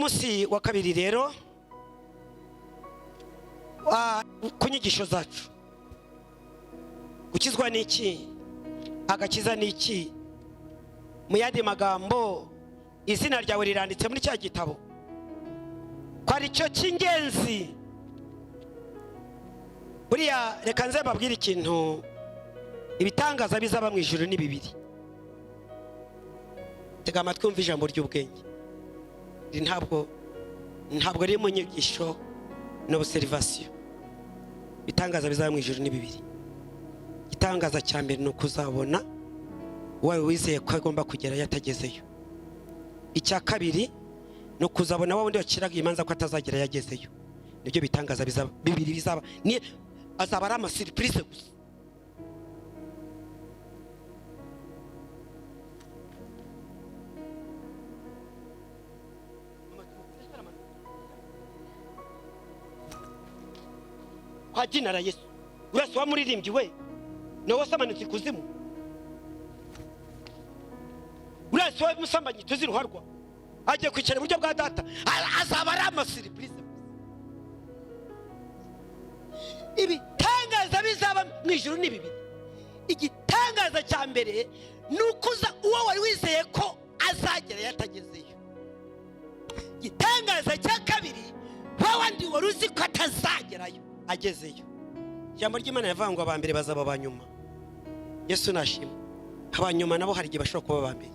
Ku munsi wa kabiri rero, ku nyigisho zacu, gukizwa ni iki? Agakiza ni iki? Mu yandi magambo, izina ryawe riranditse muri cya gitabo, ko ari cyo cy'ingenzi. Buriya reka nze mbabwire ikintu. Ibitangaza bizaba mu ijuru ni bibiri. Tega amatwi wumve ijambo ry'ubwenge. Iri ntabwo riri mu nyigisho, ni observation. Ibitangaza bizaba mu ijuru ni bibiri. Igitangaza cya mbere ni ukuzabona uwawe wizeye ko agomba kugerayo atagezeyo. Icya kabiri ni ukuzabona wa wundi waciraga imanza ko atazagera yagezeyo. Nibyo bitangaza bizaba bibiri bizaba, ni azaba ari ama surprise gusa. Kwa jina la Yesu. Urasi wa muririmbyi we, nawe wasamanutse ikuzimu. Urasi wa musambanyi tuzi ruharwa agiye kwicara iburyo bwa Data. Azaba ari ama surprise gusa. Ibitangaza bizaba mu ijuru ni bibiri. Igitangaza cya mbere ni ukuza uwo wari wizeye ko azagera yatagezeyo. Igitangaza cya kabiri, wa wandi wari uzi ko atazagerayo agezeyo. Ijambo ry'Imana yavuga ngo aba mbere bazaba aba nyuma. Yesu nashimwe. Aba nyuma nabo hari igihe bashobora kuba aba mbere.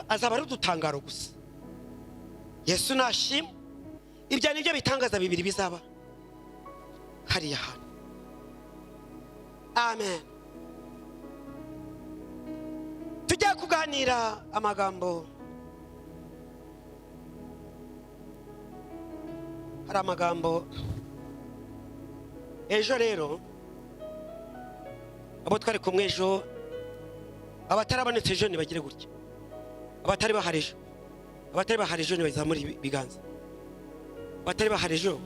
Azaba ari udutangaro gusa. Yesu nashimwe. Ibyo ni byo bitangaza bibiri bizaba hariya hantu. Amen. Tujya kuganira amagambo. Hari amagambo ejo rero, abo twari kumwe ejo, abatarabonetse ejo ntibagire gutya. Abatari bahari ejo, abatari bahari ejo ntibazamure ibiganza. Abatari bahari ejo,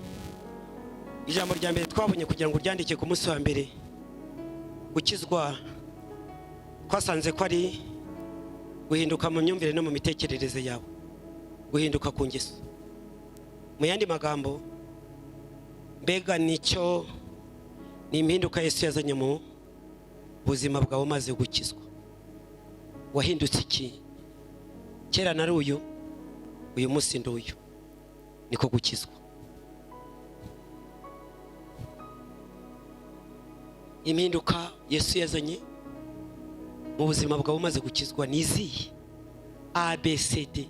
ijambo rya mbere twabonye kugira ngo uryandike ku munsi wa mbere, gukizwa twasanze ko ari guhinduka mu myumvire no mu mitekerereze yawe, guhinduka ku ngeso. Mu yandi magambo, mbega nicyo ni impinduka Yesu yazanye mu buzima bwawe umaze gukizwa. Wahindutse iki? Kera nari uyu, uyu munsi ndi uyu. Niko gukizwa. Impinduka Yesu yazanye mu buzima bwawe umaze gukizwa ni izihe? A, B, C, D.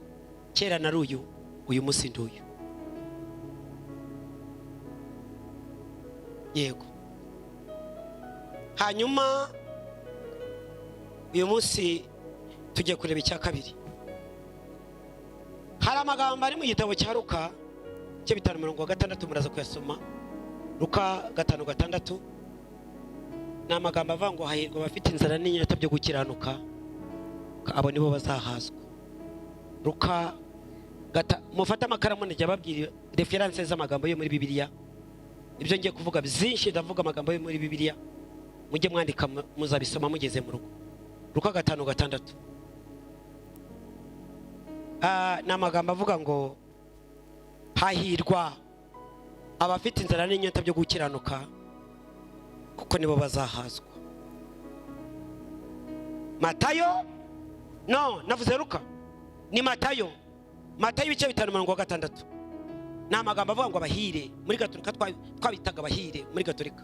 Kera nari uyu, uyu munsi ndi uyu. Yego. Hanyuma uyu munsi tugiye kureba icya kabiri. Hari amagambo ari mu gitabo cya Luka cye 5:6, muraza kuyasoma. Luka 5:6 ni amagambo avuga ngo hahirwa abafite inzara n'inyota byo gukiranuka, abo nibo bazahazwa. Luka gata, mufate amakaramu, njya babwira références z'amagambo yo muri Bibiliya. Ibyo ngiye kuvuga byinshi, ndavuga amagambo yo muri Bibiliya, mujye mwandika, muzabisoma mugeze mu rugo. Luka 5:6. Ni amagambo avuga ngo hahirwa abafite inzara n'inyota byo gukiranuka, kuko nibo bazahazwa. Matayo, no navuze Luka, ni Matayo. Matayo ibice 5:6 ni amagambo avuga ngo abahire. Muri Gatolika twabitaga abahire, muri Gatolika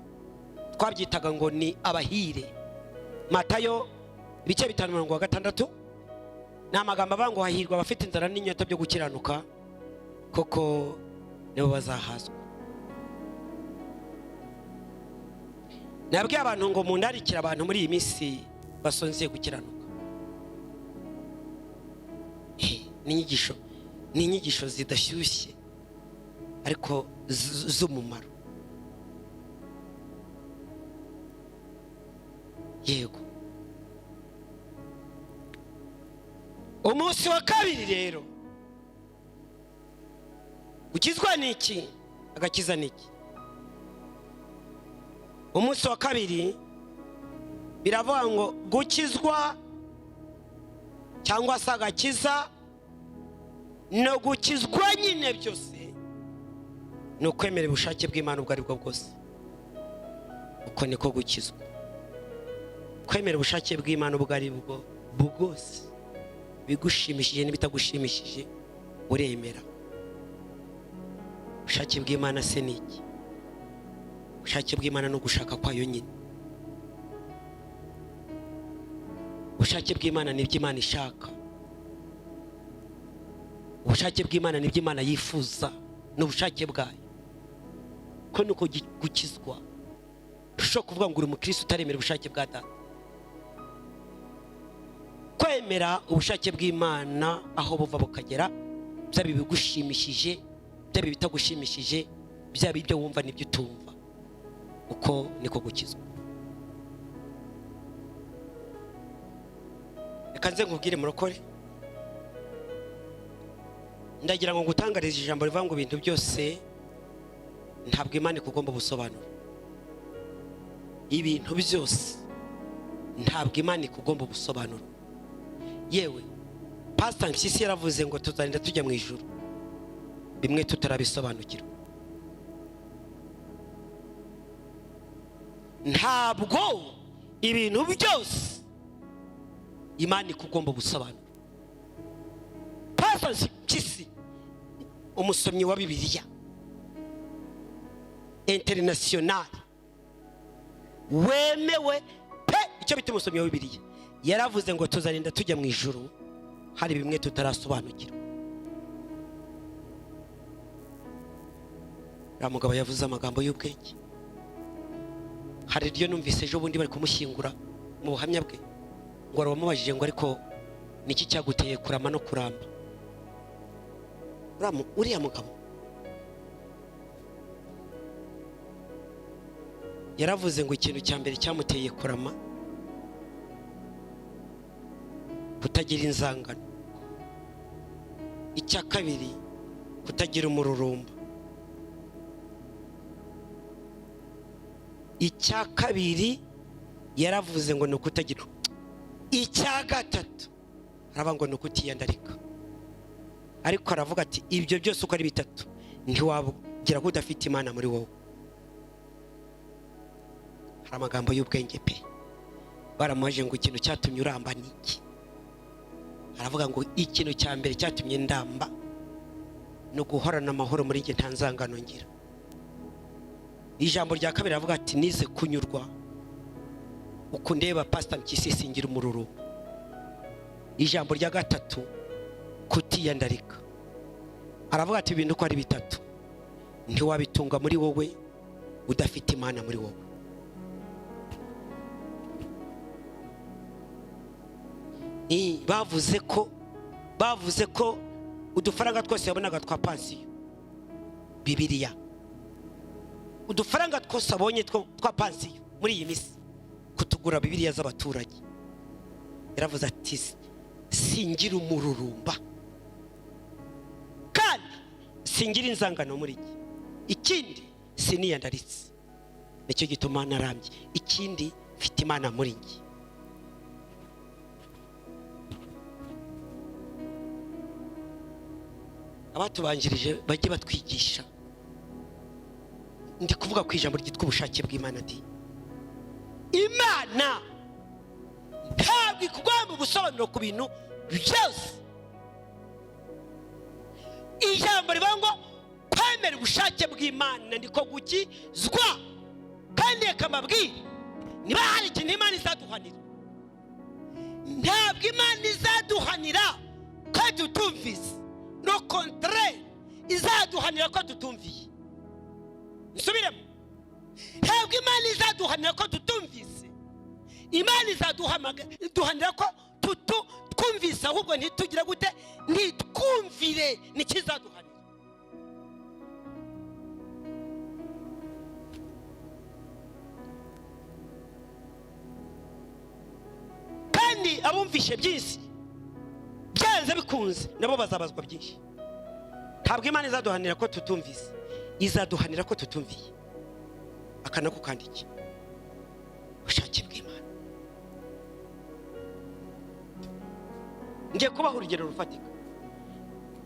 twabyitaga ngo ni abahire. Matayo ibice 5:6 ni amagambo avuga ngo hahirwa abafite inzara n'inyota byo gukiranuka, kuko nibo bazahazwa. Nabwiye abantu ngo mundarikire abantu muri iyi minsi basonzeye gukiranuka. Ni inyigisho zidashyushye ariko z'umumaro. Yego. Umunsi wa kabiri rero, gukizwa ni iki? Agakiza ni iki? Umunsi wa kabiri biravuga ngo gukizwa Cyangwa se agakiza no gukizwa nyine, byose ni ukwemera ubushake bw'Imana ubwo ari bwo bwose. Uko niko gukizwa, kwemera ubushake bw'Imana ubwo ari bwo bwose, bigushimishije n'ibitagushimishije, uremera. Ubushake bw'Imana se ni iki? Ubushake bw'Imana ni ugushaka kwayo nyine. Ubushake bw'Imana ni ibyo Imana ishaka. Ubushake bw'Imana ni ibyo Imana yifuza, ni ubushake bwayo. Ko nuko gukizwa. Ushobora kuvuga ngo uri umukristo utaremera ubushake bwa Data. Kwemera ubushake bw'Imana aho buva bukagera, byaba ibigushimishije, byaba ibitagushimishije, byaba ibyo wumva n'ibyo utumva, uko niko gukizwa. Reka nze nkubwire murokore, ndagira ngo ngutangarize ijambo rivuga ngo ibintu byose ntabwo Imana ikugomba ubusobanuro. Ibintu byose ntabwo Imana ikugomba ubusobanuro. Yewe, Pastor Mpyisi yaravuze ngo tuzarinda tujya mu ijuru bimwe tutarabisobanukirwa. Ntabwo ibintu byose Imana ikugomba ubusobanuro. Pastor Mpyisi, umusomyi wa Bibiliya international wemewe pe, icyo bita umusomyi wa Bibiliya, yaravuze ngo tuzarinda tujya mu ijuru hari bimwe tutarasobanukirwa. Uriya mugabo yavuze amagambo y'ubwenge. Hari iryo numvise ejo bundi bari kumushyingura mu buhamya bwe, ngo baramubajije ngo ariko niki cyaguteye kurama no kuramba? Uriya mugabo yaravuze ngo ikintu cya mbere cyamuteye kurama, kutagira inzangano. Icya kabiri, kutagira umururumba. Icya kabiri yaravuze ngo ni ukutagira. Icya gatatu aravuga ngo ni ukutiyandarika. Ariko aravuga ati ibyo byose uko ari bitatu ntiwagira ko udafite Imana muri wowe. Hari amagambo y'ubwenge pe. Baramubaje ngo ikintu cyatumye uramba ni iki? Aravuga ngo ikintu cya mbere cyatumye ndamba ni uguhorana amahoro muri njye, nta nzangano ngira. Ijambo rya kabiri aravuga ati nize kunyurwa, uko ndeba Pastor Mpyisi singira umururu. Ijambo rya gatatu, kutiyandarika. Aravuga ati ibintu uko ari bitatu ntiwabitunga muri wowe udafite Imana muri wowe. Bavuze ko udufaranga twose yabonaga twa pansiyo, Bibiliya, udufaranga twose abonye twa pansiyo muri iyi minsi kutugura Bibiliya z'abaturage. Yaravuze ati singira umururumba kandi singira inzangano muri njye, ikindi siniyandaritse, nicyo gituma narambye, ikindi mfite Imana muri njye. Abatubanjirije bajye batwigisha. Ndi kuvuga ku ijambo ryitwa ubushake bw'Imana. Ndi Imana ntabwo ikugomba ubusobanuro ku bintu byose. Ijambo rivuga ngo kwemera ubushake bw'Imana ndiko gukizwa. Kandi reka mbabwire, niba hari ikintu Imana izaduhanira, ntabwo Imana izaduhanira ko tutumvise, no contraire izaduhanira ko tutumviye. Nsubiremo, ntabwo Imana izaduhanira ko tutumvise, Imana izaduhanira ko twumvise, ahubwo ntitugira gute, ntitwumvire, nikizaduhanira. Kandi abumvishe byinshi byanze bikunze nabo bazabazwa byinshi. Ntabwo Imana izaduhanira ko tutumvise, izaduhanira ko tutumviye. Aka nako kandi iki ubushake bw'Imana. Ngiye kubaha urugero rufatika.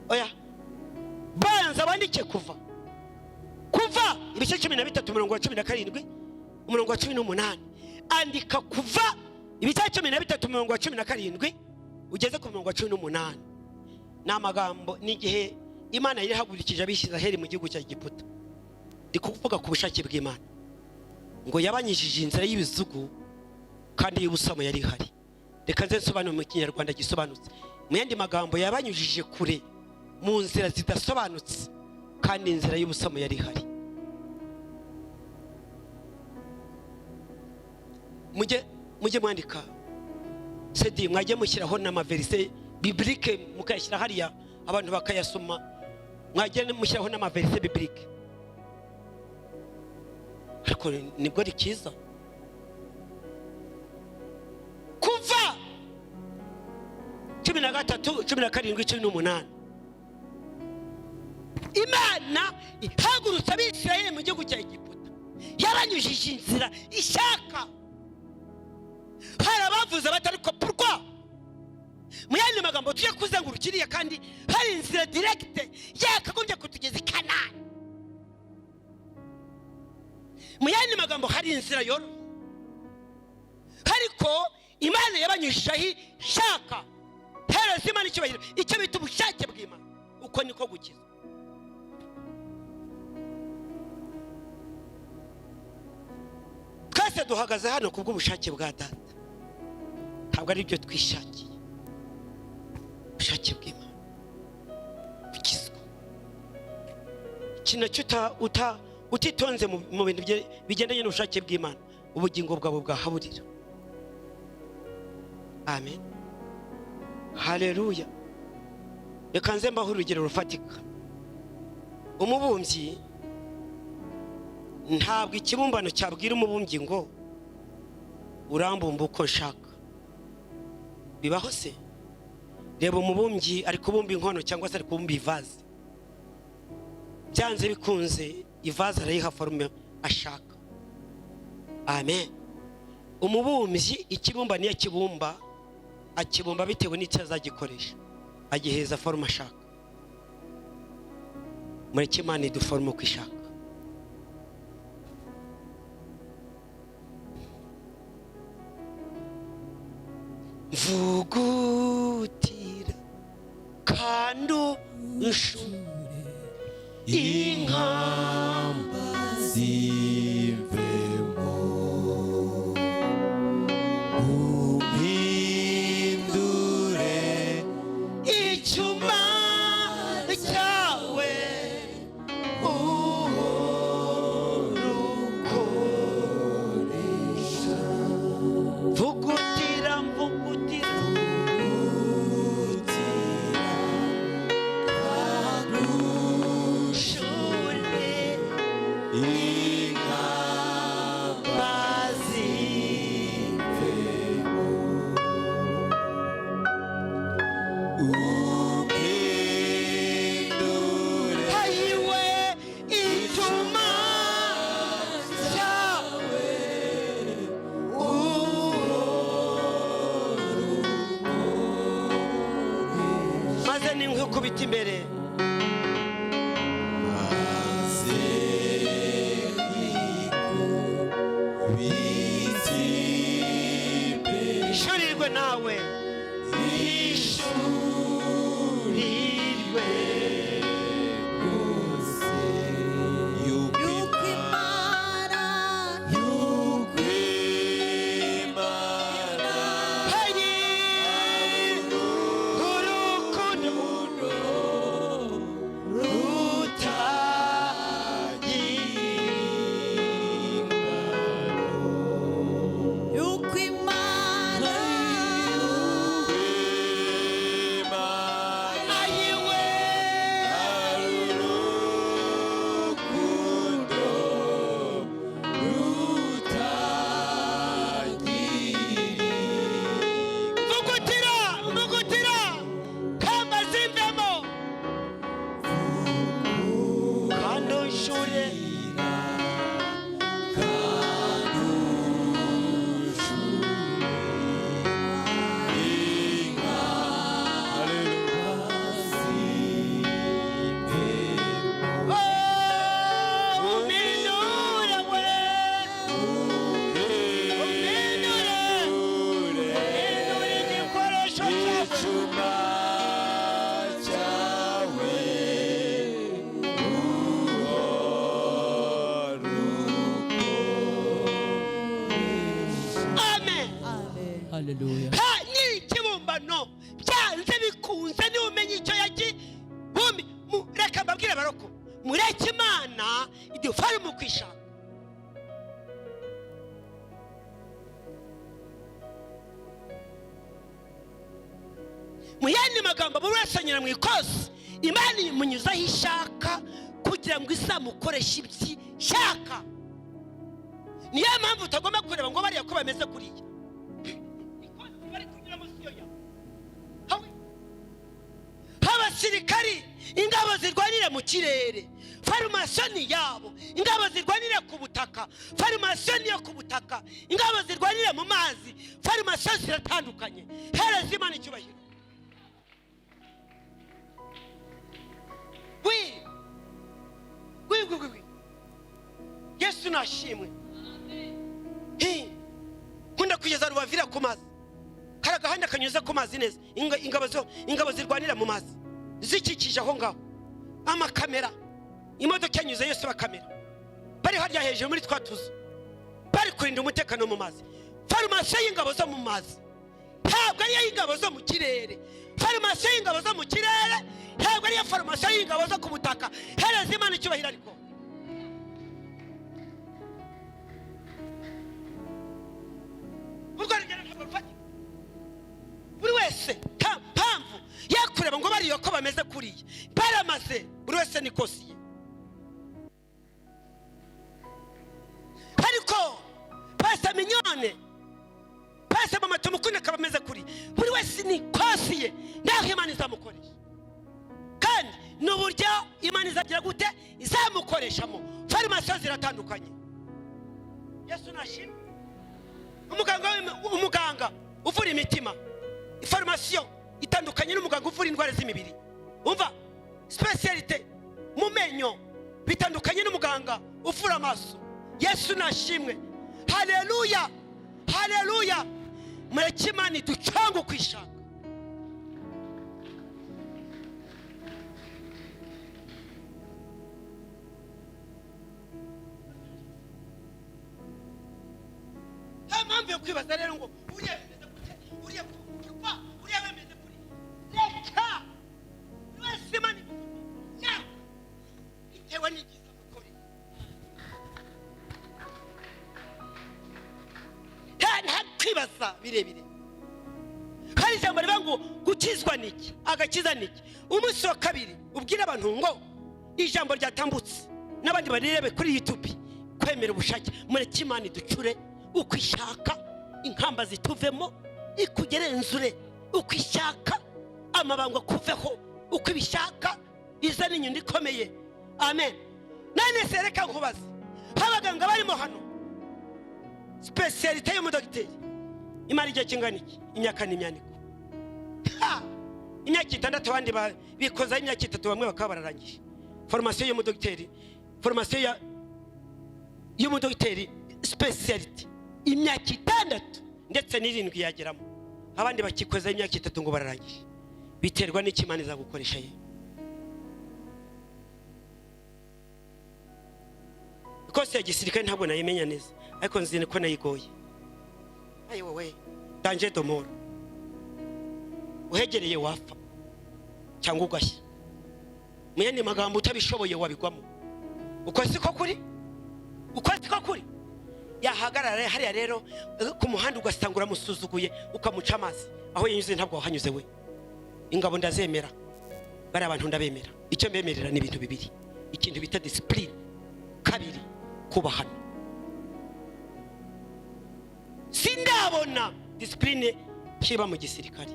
Oya, banza bandike Kuva ibice 13, umurongo wa 17, umurongo wa 18. Andika Kuva ibice 13, umurongo wa 17, ugeze ku murongo wa 18. Ni amagambo n'igihe Imana yahagurukije Abisiraheli mu gihugu cya Egiputa. Ndi kuvuga ku bushake bw'Imana, ngo yabanyijije inzira y'ibizugu kandi y'ubusamo yari ihari. Reka nze nsobanure mu Kinyarwanda gisobanutse. Mu yandi magambo, yabanyujije kure mu nzira zidasobanutse kandi inzira y'ubusamo yari ihari. Mujye mwandika sedi, mwajye mushyiraho n'ama versets bibliques, mukayashyira hariya abantu bakayasoma. Mwajye mushyiraho n'ama versets bibliques, ariko nibwo rikiza. Kuva 13, 17, 18. Imana ihagurutse Abisirayeli mu gihugu cya Egiputa, yabanyujije inzira ishaka. Hari abavuze batari ko pourquoi, mu yandi magambo, tujye kuzenguruka iriya kandi hari inzira directe yakagombye kutugeza i Kanani? Mu yandi magambo, hari inzira yoroshye, ariko Imana yabanyujije aho ishaka. Hereza Imana icyubahiro. Icyo bita ubushake bw'Imana, uko niko gukiza. Twese duhagaze hano ku bw'ubushake bwa Data, ntabwo ari ibyo twishakiye. Ubushake bw'Imana, gukizwa, ikintu nacyo utitonze mu bintu bigendanye n'ubushake bw'Imana, ubugingo bwawe bwahaburira. Amen, haleluya. Reka nze mbaho urugero rufatika. Umubumbyi, ntabwo ikibumbano cyabwira umubumbyi ngo urambumba uko nshaka. Bibaho se? Reba umubumbyi ari kubumba inkono cyangwa se ari kubumba ivaze, byanze bikunze ivaze arayiha forme ashaka. Amen. Umubumbyi ikibumbano iyo akibumba, akibumba bitewe n'icyo azagikoresha, agiheza forme ashaka. Mureke Imana iduforme uko ishaka. Mvugutira kandi unshure inkamba zivemo, umpindure icyuma cyawe uhora ukoresha. Mvugutira, mvugutira. Unshure inkamba zivemo, umpindure hayiwe icyuma cyawe uhora. Maze ninkukubita imbere maze nikubite imbere, ishurirwe nawe, ishurirwe rwose yuko yuko Imana yuko Imana Hayi urukundo. Mureke Imana idufarume uko ishaka. Mu yandi magambo, buri wese anyura mu ikosi, Imana imunyuza aho ishaka kugira ngo izamukoreshe ibyo ishaka. Niyo mpamvu utagomba kureba ngo bariya ko bameze kuriya, ikosi bari kunyuramo siyo yawe. Abasirikari, ingabo zirwanira mu kirere, formation ni yabo. Ingabo zirwanira ku butaka, formation yo ku butaka. Ingabo zirwanira mu mazi, formation ziratandukanye. Hereza Imana icyubahiro. Wi wi wi wi wi, Yesu nashimwe. Hi, nkunda kugeza Rubavira ku mazi, hari agahanda kanyuze ku mazi neza. Ingabo zirwanira mu mazi zikikije aho ngaho, amakamera, imodoka yanyuze yose bakamera, bari harya hejuru muri twa tuzu, bari kurinda umutekano mu mazi. Formation y'ingabo zo mu mazi ntabwo ariyo y'ingabo zo mu kirere. Formation y'ingabo zo mu kirere ntabwo ariyo formation y'ingabo zo ku butaka. Hereza Imana icyubahiro. Ariko urwo rugero ntabwo rufatika. Buri wese nta mpamvu yakureba ngo bariya ko bameze kuriya, baramaze. Buri wese ni kosi ye. Ariko Pastor Mignone, Pastor Mama Tumukunde akaba ameze kuriya, buri wese ni kosi ye, naho Imana izamukoresha. Kandi ni uburyo Imana izagira gute izamukoreshamo. Formation ziratandukanye. Yesu nashimwe. Umuganga uvura imitima, formation itandukanye n'umuganga uvura indwara z'imibiri. Umva, spécialité mu menyo bitandukanye n'umuganga uvura amaso. Yesu nashimwe. Haleluya, haleluya. Mureke Imana iducange uko ishaka. Nta mpamvu yo kwibaza rero ngo uriya bimeze gute, uriya kurwa, uriya bimeze kuri. Reka buri wese Imana imufite bitewe n'ibyiza mukoreye. Nta kwibaza birebire. Hari ijambo rivuga ngo gukizwa ni iki, agakiza ni iki. Umunsi wa kabiri ubwire abantu ngo ijambo ryatambutse n'abandi barirebe kuri YouTube. Kwemera ubushake, mureke Imana iducure uko ishaka, inkamba zituvemo, ikugerenzure uko ishaka, amabango akuveho uko ibishaka, izana inyundo ikomeye. Amen. None se reka nkubaze, abaganga barimo hano, spécialité y'umudogiteri imara igihe kingana iki? Imyaka n'imyaniko. Ha! Imyaka 6, abandi bikozaho imyaka 3, bamwe bakaba bararangije. Formation y'umudogiteri, formation y'umudogiteri spécialité imyaka 6 ndetse n'7 yageramo, abandi bakikozaho imyaka 3 ngo bararangije. Biterwa n'icyo Imana izagukoresha ye. Ikosi ya gisirikare ntabwo nayimenya neza, ariko nzi ko nayigoye. Ayi wowe, danger de mort, uhegereye wapfa cyangwa ugashya. Mu yandi magambo, utabishoboye wabigwamo. Uko siko kuri, uko siko kuri. Yahagarara hariya rero ku muhanda ugasanga uramusuzuguye, ukamuca amazi. Aho yanyuze ntabwo wahanyuze we. Ingabo ndazemera, bari abantu ndabemera. Icyo mbemerera ni ibintu bibiri: ikintu bita discipline, kabiri kubahana. Sindabona discipline kiba mu gisirikare,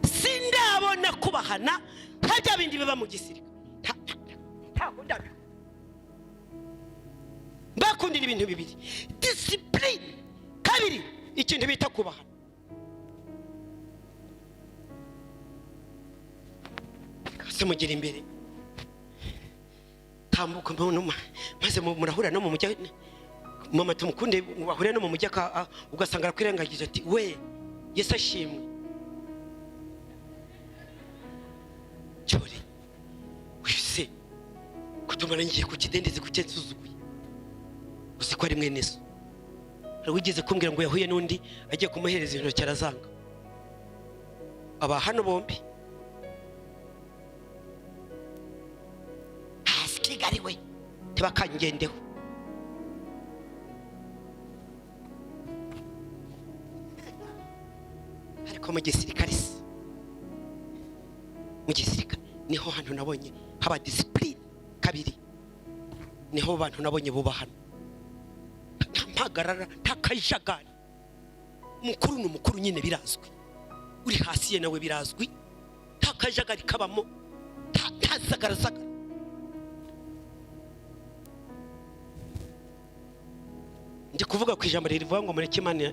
sindabona kubahana nka bya bindi biba mu gisirikare. Ntabwo ndabibona. Mbakundira ibintu bibiri: discipline, kabiri ikintu bita kubahana. Se mugira imbere, tambuka maze murahura no mu mujyi. Mama Tumukunde bahure no mu mujyi, ugasanga arakwirengagije, ati we Yesu ashimwe. Cyore wese kutumara ngiye ku kidendezi kuke nsuzuguye, uzi ko ari mwene so. Hari wigeze kumbwira ngo yahuye n'undi agiye kumuhereza intoki arazanga. Aba hano bombi hasi Kigali we. Ntibakangendeho. Ariko mu gisirikare se, mu gisirikare niho hantu nabonye haba discipline. Kabiri, niho bantu nabonye bubahana, nta mpagarara, nta kajagari. Umukuru ni umukuru nyine, birazwi. Uri hasi ye nawe birazwi. Nta kajagari kabamo, nta zagarasagara. Ndi kuvuga ku ijambo rivuga ngo mureke Imana.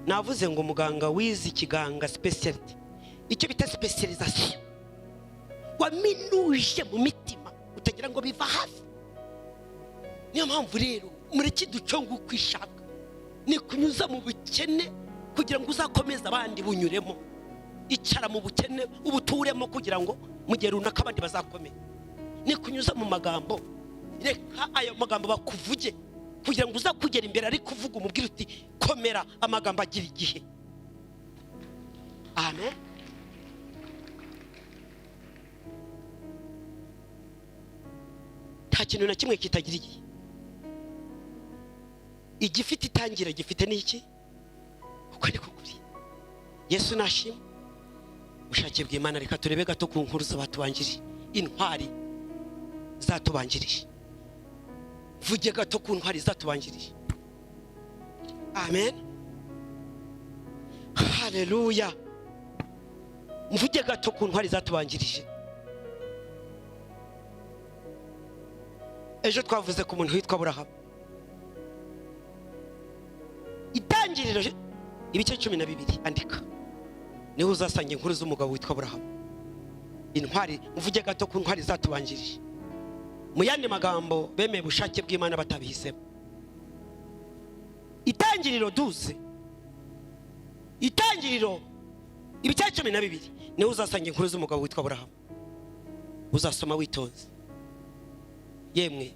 Navuze ngo muganga wize ikiganga, speciality, icyo bita specialisation, waminuje mu mitima, utagira ngo biva hafi. Niyo mpamvu rero mureke duconge uko ishaka, ni kunyuza mu bukene kugira ngo uzakomeze abandi bunyuremo. Icara mu bukene ubuturemo kugira ngo mu gihe runaka abandi bazakomere. Ni kunyuza mu magambo, reka ayo magambo bakuvuge kugira ngo uzakugera imbere ari kuvuga umubwire uti komera, amagambo agira igihe. Amen. Nta kintu na kimwe kitagira igihe. Igifite itangira gifite n'iki, kuko ariko kuri Yesu nashimwe. Ubushake bw'Imana, reka turebe gato ku nkuru z'abatubanjirije, intwari zatubanjirije. Vuge gato ku ntwari zatubanjirije. Amen, haleluya. Mvuge gato ku ntwari zatubanjirije. Ejo twavuze ku muntu witwa Aburahamu. Itangiriro ibice 12, andika, niho uzasanga inkuru z'umugabo witwa Aburahamu. Intwari, mvuge gato ku ntwari zatubanjirije. Mu yandi magambo, bemeye ubushake bw'Imana batabihisemo. Itangiriro duze, Itangiriro ibice 12, niho uzasanga inkuru z'umugabo witwa Aburahamu. Uzasoma witonze. Yemwe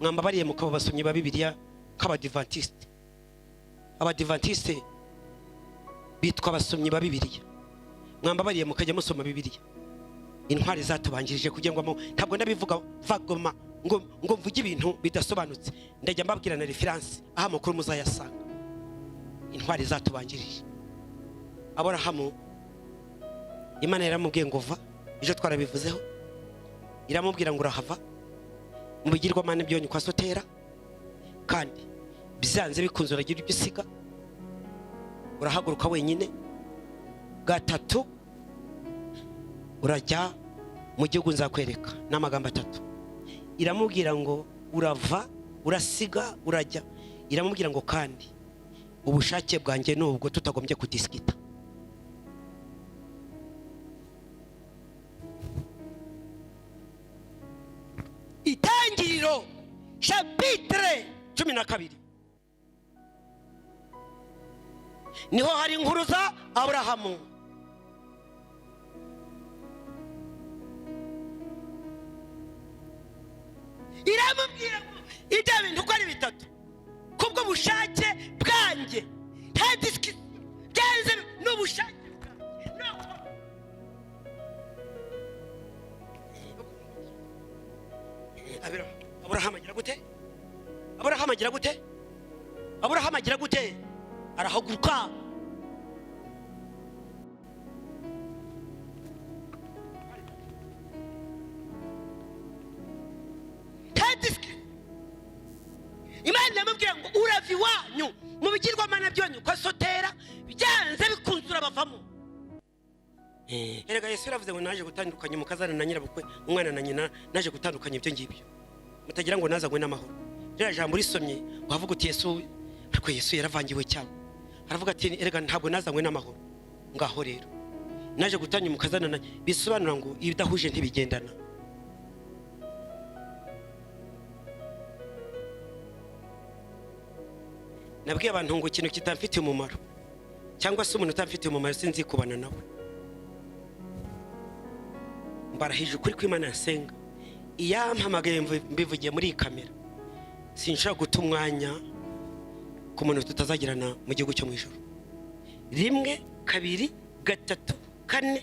mwambabariye mukaba basomyi ba Bibiliya nk'Abadivantisite. Abadivantisite bitwa abasomyi ba Bibiliya. Mwambabariye mukajya musoma Bibiliya. Intwari zatubanjirije, kugira ngo ntabwo ndabivuga vagoma ngo mvuge ibintu bidasobanutse, ndajya mbabwira na reference aho amakuru muzayasanga. Intwari zatubanjirije. Aburahamu, Imana yaramubwiye ngo va, ejo twarabivuzeho, iramubwira ngo urahava mu bigirwamana byonyi kwa Sotera, kandi byanze bikunze uragira ibyo usiga, urahaguruka wenyine. Gatatu, urajya mu gihugu nzakwereka. N'amagambo atatu. Iramubwira ngo urava, urasiga, urajya. Iramubwira ngo kandi ubushake bwanjye nubwo tutagombye kudisikita. Itangiriro chapitre 12 niho hari inkuru za Aburahamu. Iramubwira ngo ibyo bintu uko ari bitatu kubwo bushake bwanjye, nta disiki byanze n'ubushake bwanjye. Aburahamu agira gute? Aburahamu agira gute? Aburahamu agira gute? Arahaguruka. Imana iramubwira ngo urava iwanyu mu bigirwamana byanyu kwa Sotera, byanze bikunze urabavamo. Erega Yesu yaravuze ngo naje gutandukanya umukazana na nyirabukwe, umwana na nyina, naje gutandukanya ibyo ngibyo, mutagira ngo nazanywe n'amahoro. Ririya jambo urisomye wavuga uti Yesu, ariko Yesu yaravangiwe cyane. Aravuga ati erega ntabwo nazanywe n'amahoro, ngaho rero naje gutanya umukazana na, bisobanura ngo ibidahuje ntibigendana. Nabwiye abantu ngo ikintu kitamfitiye umumaro cyangwa se umuntu utamfitiye umumaro sinzi kubana nawe. Mbarahije ukuri kw'Imana nsenga, iyampamagaye mbivugiye muri iyi kamera, sinshobora guta umwanya ku muntu tutazagirana mu gihugu cyo mu ijuru. 1, 2, 3, 4,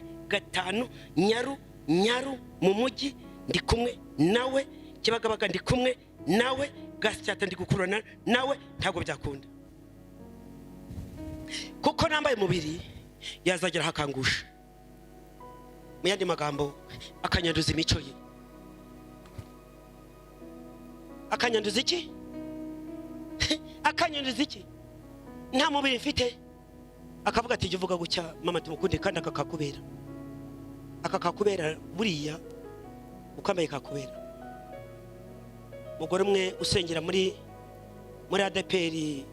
5, nyaru nyaru mu mujyi ndi kumwe nawe, Kibagabaga ndi kumwe Nawe Gasyata, ndi gukururana nawe, ntabwo byakunda, kuko nambaye umubiri yazagera hakangusha, mu yandi magambo akanyanduza imico ye. Akanyanduza iki? Akanyanduza iki? Nta mubiri mfite. Akavuga ati: "Jya uvuga gutya, mama tumukunde." Kandi akakakubera, akakakubera buriya ukambaye kakubera. Umugore umwe usengera muri ADEPR,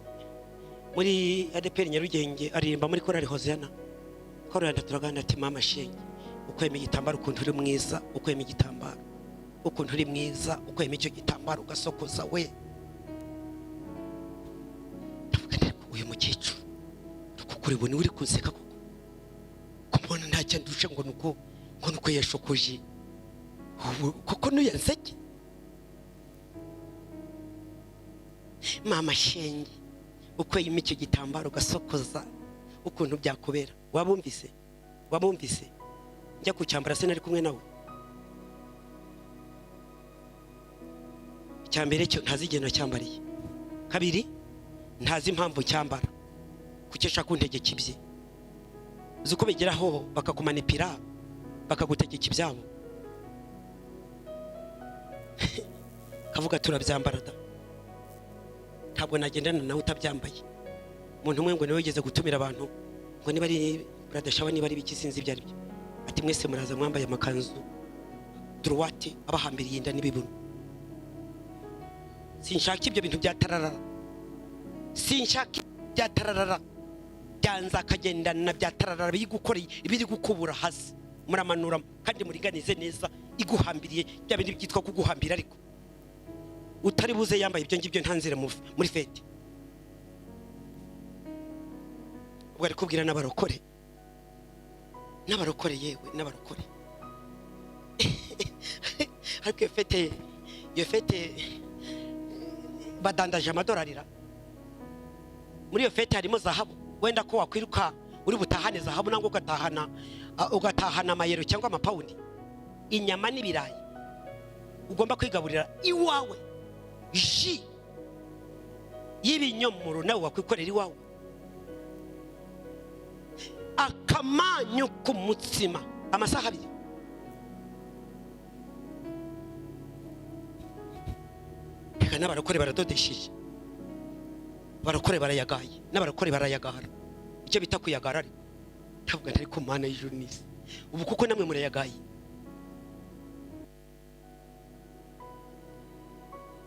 muri ADEPR Nyarugenge, aririmba muri korali Hoziyana. Korali turaganira, ati: "Mama shenge, ukwema igitambaro ukuntu uri mwiza, ukwema igitambaro ukuntu uri mwiza, ukwema icyo gitambaro ugasokoza we." Ndavuga nti: "Ariko uyu mukecuru kuko uri niwe uri kunseka koko, ko mbona ntacyo ndusha, ngo nuko yashokoje ubu koko nuyanseke?" "Mama shenge, ukweyemo icyo gitambaro ugasokoza ukuntu byakubera." Wabumvise? Wabumvise? Njya kucyambara se nari kumwe nawe? Icya mbere cyo, ntazi igihe nacyambariye. Kabiri, ntazi impamvu cyambara. Kuki ashaka kuntegeka ibye? Uzi ko bigeraho bakakumanipira, bakagutegeka ibyabo, kavuga: "Turabyambara da, ntabwo nagendana nawe utabyambaye." Umuntu umwe ngo niwe wigeze gutumira abantu, ngo niba ari bridal shower, niba ari ibiki, sinzi ibyo ari byo, ati: "Mwese muraza mwambaye amakanzu droite abahambiriye inda n'ibibuno. Sinshaka ibyo bintu bya tararara, sinshaka bya tararara byanze akagendana bya tararara biri gukora, ibiri gukubura hasi. Muramanura kandi muriganize neza iguhambiriye, bya bindi byitwa kuguhambira. Ariko utari buze yambaye ibyo ngibyo, nta nzira muri fête." Ubwo ari kubwira n'abarokore, n'abarokore, yewe n'abarokore. Ariko iyo fête, iyo fête badandaje amadolari ra? Muri iyo fête harimo zahabu? Wenda ko wakwiruka uri butahane zahabu, nangwa ugatahana amayero cyangwa amapawundi? Inyama n'ibirayi ugomba kwigaburira iwawe, jus y'ibinyomoro nawe wakwikorera iwawe, akamanyu k'umutsima, amasaha 2. Reka, n'abarokore baradodesheje, abarokore barayagaye, n'abarokore barayagara, icyo bita kuyagara. Ariko ntabwo ntari ku Mana y'ijuru n'isi ubu, kuko namwe murayagaye.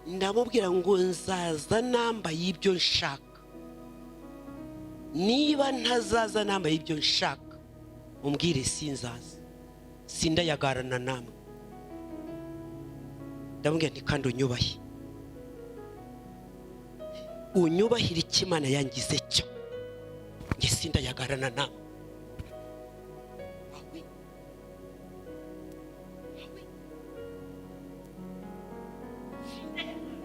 Ndamubwira ngo nzaza nambaye ibyo nshaka. Niba ntazaza nambaye ibyo nshaka, umbwire, sinzaza, sindayagarana namwe. Ndamubwira nti: "Kandi unyubahe, unyubahire icyo Imana yangize cyo. Njye sindayagarana namwe." Awi. Awi. Sindayagarana.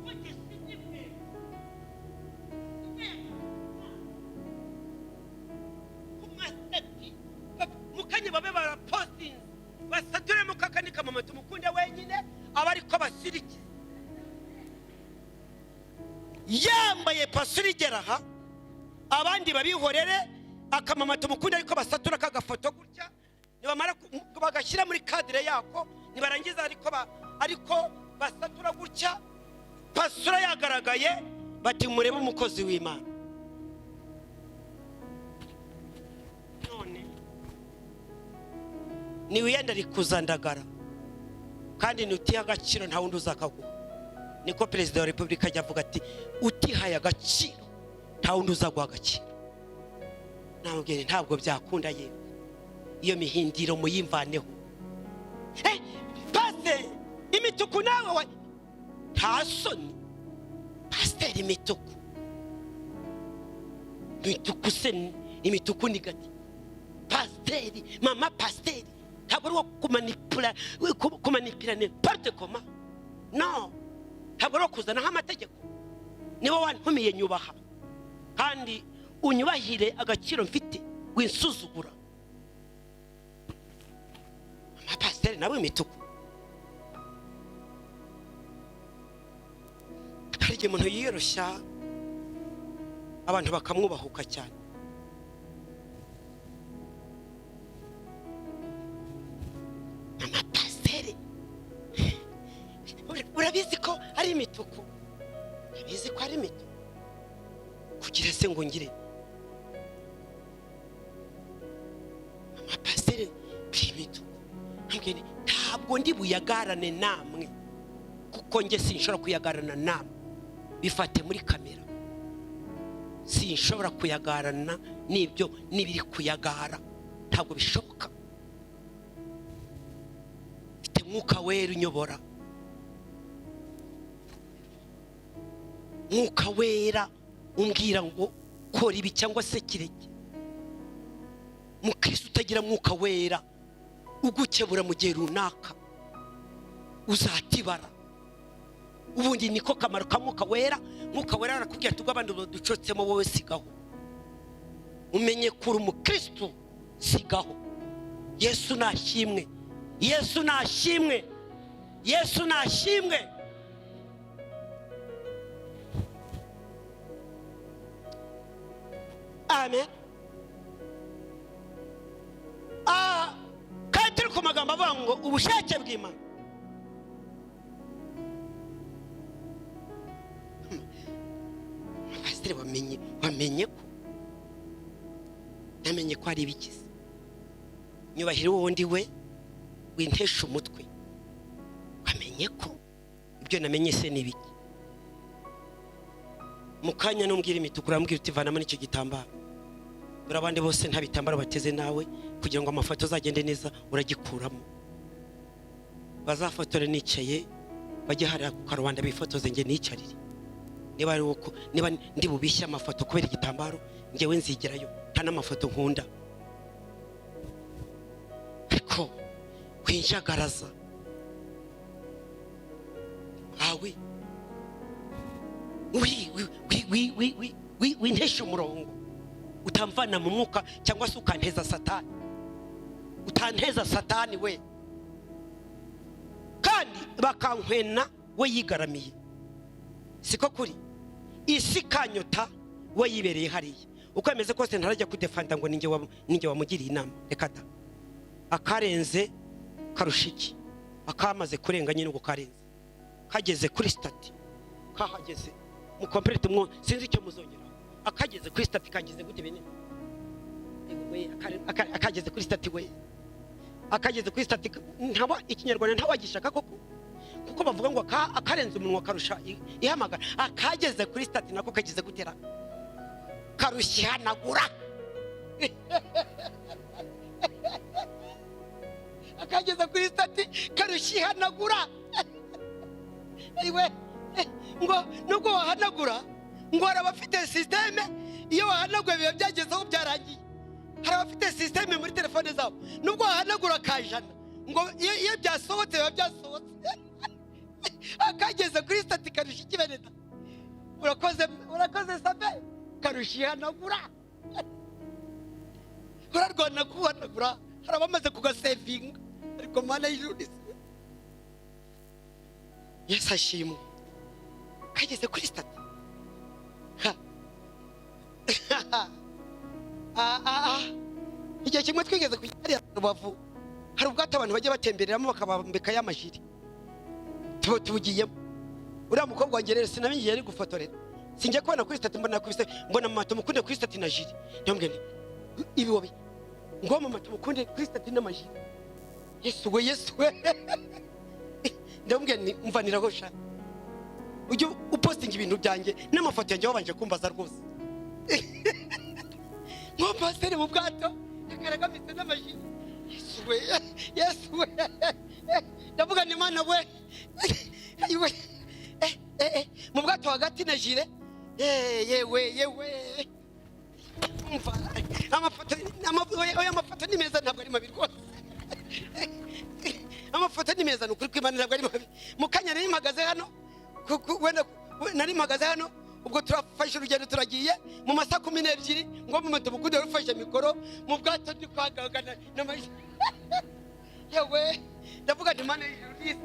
Ko njye sinimwe. Sindayagarana. Ku masati, mu kanya babe barapostinze, basaturemo kakanika mama tumukunde wenyine, aba ariko basirikiza yambaye pasura igera aha, abandi babihorere. Akamama tumukunde ariko basatura kagafoto gutya, nibamara bagashyira muri cadre yako, nibarangiza ariko basatura gutya, pasura yagaragaye, bati: "Murebe umukozi w'Imana." None niwiyenda rikuzandagara, kandi nutiha agaciro nta wundi uzakaguha. Niko Perezida wa Repubulika ajya avuga ati: "Utihaye agaciro nta wundi uzaguha agaciro." Ntabwo, ntabwo byakunda yewe. Iyo mihindiro muyimvaneho. Pase imituku nawe wa nta soni. Pasiteri, imituku, imituku se imituku ni gati? Pasiteri, mama pasiteri ntabwo ari uwo kumanipura, kumanipira n'importe comment. No, ntabwo ari uwo kuzanaho amategeko. Niba wantumiye, nyubaha kandi unyubahire agaciro mfite, winsuzugura. Mama pasiteri nawe imituku. Igihe umuntu yiyoroshya, abantu bakamwubahuka cyane. Mama pasiteri, urabizi ko ari imituku, urabizi ko ari imituku, kugira se ngo ngire mama pasiteri biri imituku, ntabwo ntabwo ndi buyagarane namwe, kuko njye sinshobora kuyagarana namwe. Bifate muri kamera, sinshobora kuyagarana n'ibyo n'ibiri kuyagara, ntabwo bishoboka. Mfite Mwuka Wera unyobora, Mwuka Wera umbwira ngo kora ibi cyangwa se kireke. Mukristo utagira Mwuka Wera ugukebura mu gihe runaka, uzatibara. Ubundi niko kamaro ka Mwuka Wera. Mwuka Wera arakubwira ati ubwo abandi baducotsemo, wowe sigaho, umenye ko uri umukristo, sigaho. Yesu nashimwe, Yesu nashimwe, Yesu nashimwe. Amen. Kandi turi ku magambo avuga ngo ubushake bw'Imana. Pasiteri, wamenye ko namenye ko ari ibikize. Nyubahire uwo ndi we, wintesha umutwe. Wamenye ko ibyo namenye se ni ibiki? Mu kanya numbwira imituku, urambwira uti vanamo n'icyo gitambaro. Dore abandi bose nta bitambaro bateze, nawe kugira ngo amafoto azagende neza uragikuramo. Bazafotore nicaye, bajye hariya ku karubanda bifotoze, njye nicarire. Niba ari uko, niba ndi bubishye amafoto kubera igitambaro, njyewe nzigerayo, nta n'amafoto nkunda. Ariko winjagaraza awe, wintesha umurongo, utamvana mu mwuka cyangwa se ukanteza satani, utanteza satani we. Kandi bakankwena we yigaramiye, siko kuri isi kanyota we yibereye hariya. Uko bimeze kose ntarajya kudefanda ngo ninjye wamugiriye inama. Reka da, akarenze karusha iki? Akamaze kurenga nyine ubwo karenze, kageze kuri stati, kahageze mukomperete mwo, sinzi icyo muzongeraho. Akageze kuri stati kageze gute bene? We, akageze kuri stati we, akageze kuri stati. Ntaba ikinyarwanda ntawagishaka koko, kuko bavuga ngo akarenze umunwa karusha ihamagara. Akageze kuri stati nako kageze gutera karushihanagura. Akageze kuri stati karushihanagura. Iwe ngo nubwo wahanagura, ngo hari abafite systeme, iyo wahanaguye biba byageze aho byarangiye. Hari abafite systeme muri telefone zabo, nubwo wahanagura kajana, ngo iyo byasohotse biba byasohotse. Akageze kuri stati karusha ikibeneta. Urakoze, urakoze sabe, karushihanagura. Urarwana kuhanagura, hari abamaze kugasevinga, ariko mana y'ijuru Yesu ashimwe. Kageze kuri stati. Igihe kimwe twigeze kujya hariya Rubavu, hari ubwato abantu bajya batembereramo bakabambika y'amajiri, tuba tubugiyemo. Uriya mukobwa wanjye rero sinamenye igihe yari gufotorera, sinjya kubona kuri stati, mbona kuri mbona mama tumukunde kuri stati na jiri. Ndamubwira nti ibi wowe ngo mama tumukunde kuri stati n'amajiri. Yesu we, Yesu we. Ndamubwira nti umvaniraho sha, ujye upostinga ibintu byanjye n'amafoto yanjye wabanje kumbaza rwose. Ngo pasiteri mu bwato yakaragamitse n'amajiri. Yesu we, Yesu we. Ndavuga ni Mana we, ayiwe. Mu bwato hagati na jire. Yewe, yewe. Umva amafoto, oya, amafoto ni meza, ntabwo ari mabi rwose. Amafoto ni meza, ni ukuri kw'Imana ntabwo ari mabi. Mu kanya nari mpagaze hano, wenda nari mpagaze hano, ubwo turafashe urugendo turagiye mu masaha 12, ngo mu mudugudu wari ufashe mikoro mu bwato ndi kwagagana n'amaji. Yewe, ndavuga nti Mana y'ijuru n'isi.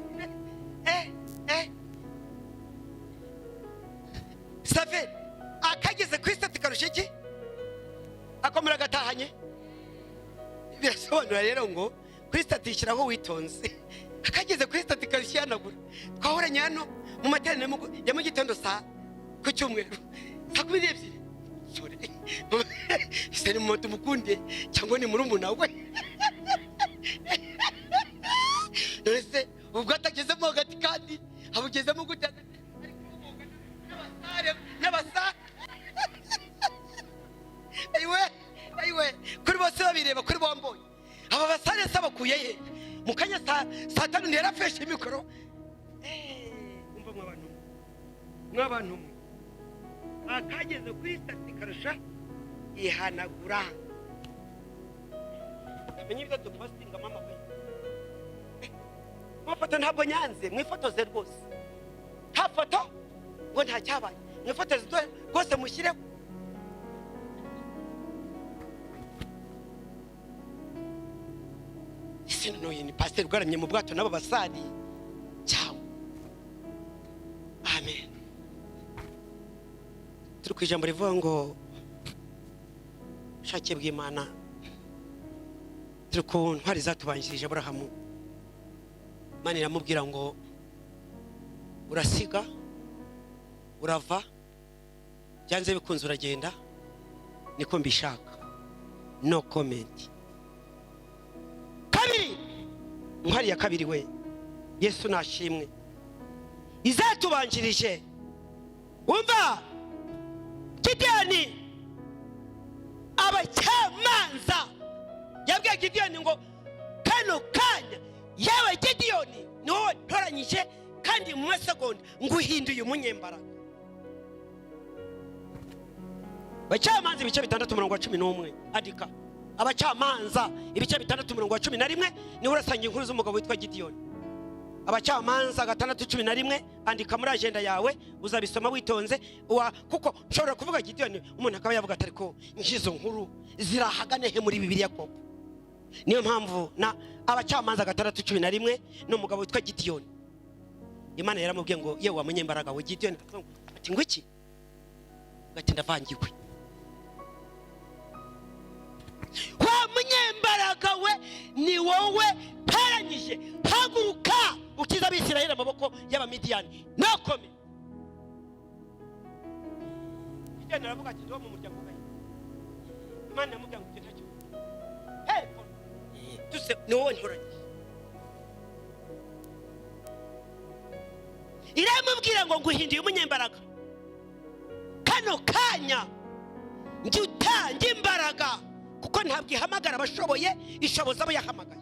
Shoferi akageze kuri sitati karusha iki? Akomera agatahanye. Birasobanura rero ngo kuri sitati ishyiraho witonze. Akageze kuri sitati karusha ihanagura. Twahoranye hano mu materaniro ya mu gitondo saa ku cyumweru saa 12. Sorry. Se ni moto mukunde cyangwa ni murumuna we? None se ubwo atagezemo hagati kandi abugezemo gute hagati? Ari kubomoka n'abasare n'abasare. Ayiwe, ayiwe, kuri bose babireba kuri bombonye. Aba basare se bakuye he? Mu kanya saa 5 ntiyarafeshe mikoro. Umva mwabantu mwe. Mwabantu mwe. Akageze kuri sitati karusha ihanagura. Amenye ibyo dupostinga mama we. Mafoto ntabwo nyanze, mwifotoze rwose. Nta foto ngo nta cyabaye. Mwifotoze rwose mushyireho. Ese noneho ni pasiteri ugaramye mu bwato n'abo basari cyangwa? Amen. Turi ku ijambo rivuga ngo ubushake bw'Imana. Turi ku ntwari zatubanjirije Aburahamu. Imana iramubwira ngo urasiga, urava, byanze bikunze uragenda, niko mbishaka. No comment. Kabiri, intwari ya kabiri we, Yesu nashimwe, izatubanjirije. Umva Gideyoni, abacamanza yabwiye Gideyoni ngo kano kanya yewe Gideyoni ni wowe ntoranyije kandi mu masegonda nguhinduye umunyembaraga. Abacamanza ibice 6 umurongo wa 11, andika. Abacamanza ibice 6 umurongo wa 11 niho urasanga inkuru z'umugabo witwa Gideyoni. Abacamanza 6:11, andika muri agenda yawe, uzabisoma witonze. Kuko nshobora kuvuga Gideyoni umuntu akaba yavuga ati ariko ngizo nkuru zirahagane he muri Bibiliya koko? Niyo mpamvu na abacamanza 6:11 n'umugabo witwa Gideyoni. Imana yaramubwiye ngo yewe wa munyembaraga we Gideyoni, ati ngo iki? Ati ndavangiwe. Wa munyembaraga we ni wowe ntoranyije, haguruka ukize Abisirayeli amaboko y'Abamidiyani. Nokome. Gideyoni aravuga ati ndi wo mu muryango wa Gahini. Imana iramubwira ngo ibyo ntacyo. Hey, tuse ni wowe ntoranyije. Iramubwira ngo nguhinduye umunyembaraga. Kano kanya njye utanga imbaraga, kuko ntabwo ihamagara abashoboye, ishoboza abo yahamagaye.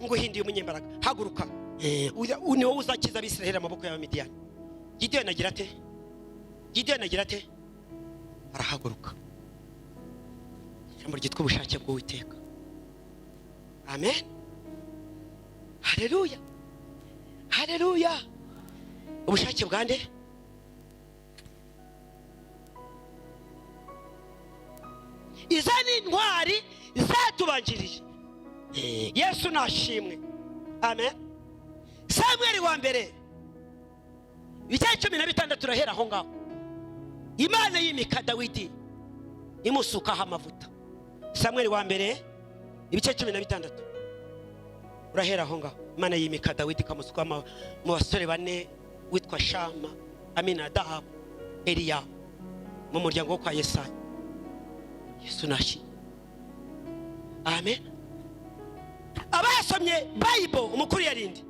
Nguhinduye umunyembaraga, haguruka. Ni wowe uzakiza Abisirayeli amaboko y'Abamidiyani. Gideyoni agira ate? Gideyoni agira ate? Arahaguruka. Ijambo ryitwa ubushake bw'Uwiteka. Amen. Haleluya. Haleluya. Ubushake bwa nde? Iza ni intwari zatubanjirije. Yesu nashimwe. Amen. Samweli wa mbere ibice 16 turahera aho ngaho. Imana yimika Dawidi imusukaho amavuta. Samweli wa mbere ibice 16 urahera aho ngaho. Imana yimika Dawidi ikamusuka mu basore bane witwa Shama, Aminadabu, Eliya mu muryango wo kwa Yesayi. Yesu nashimwe. Amen. Abasomye Bible umukuru yarinde.